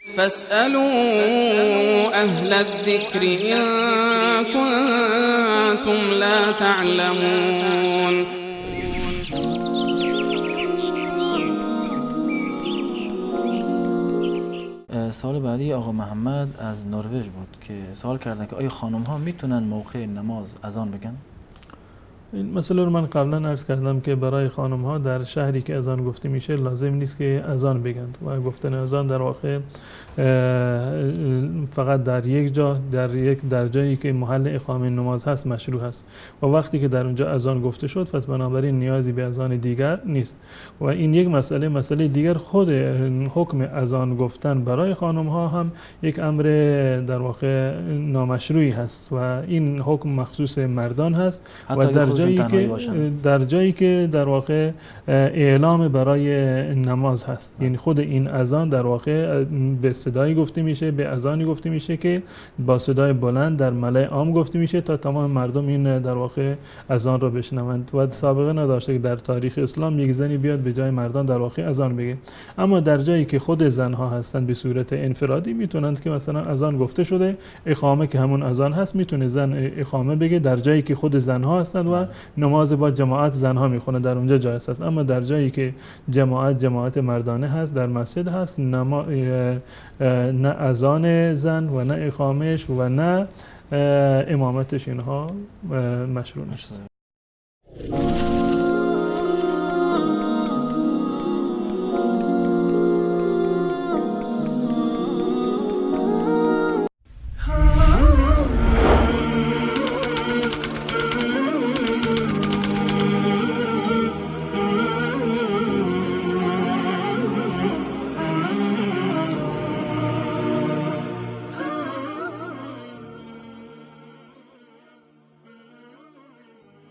فاسألوا أهل الذكر إن كنتم لا تعلمون. سوال بعدی آقا محمد از نروژ بود که سوال کردن که آیا خانم ها میتونن موقع نماز اذان بگن؟ این مسئله رو من قبلا عرض کردم که برای خانم ها در شهری که اذان گفته میشه لازم نیست که اذان بگند و گفتن اذان در واقع فقط در یک جا، در جایی که محل اقامه نماز هست مشروع هست و وقتی که در اونجا اذان گفته شد پس بنابراین نیازی به اذان دیگر نیست. و این یک مسئله. مسئله دیگر خود حکم اذان گفتن برای خانم ها هم یک امر در واقع نامشروعی هست و این حکم مخصوص مردان هست و در جایی که در واقع اعلام برای نماز هست، یعنی خود این اذان در واقع به صدایی گفته میشه، به اذانی گفته میشه که با صدای بلند در ملأ عام گفته میشه تا تمام مردم این در واقع اذان رو بشنوند و سابقه نداشته که در تاریخ اسلام یک زنی بیاد به جای مردان در واقع اذان بگه. اما در جایی که خود زنها هستند به صورت انفرادی میتونند که مثلا اذان گفته شده، اقامه که همون اذان هست، میتونه زن اقامه بگه در جایی که خود زنها هستند و نماز با جماعت زنها میخونه، در اونجا جایز است. اما در جایی که جماعت مردانه هست، در مسجد هست، نه اذان زن و نه اقامهش و نه امامتش اینها مشروع نیست.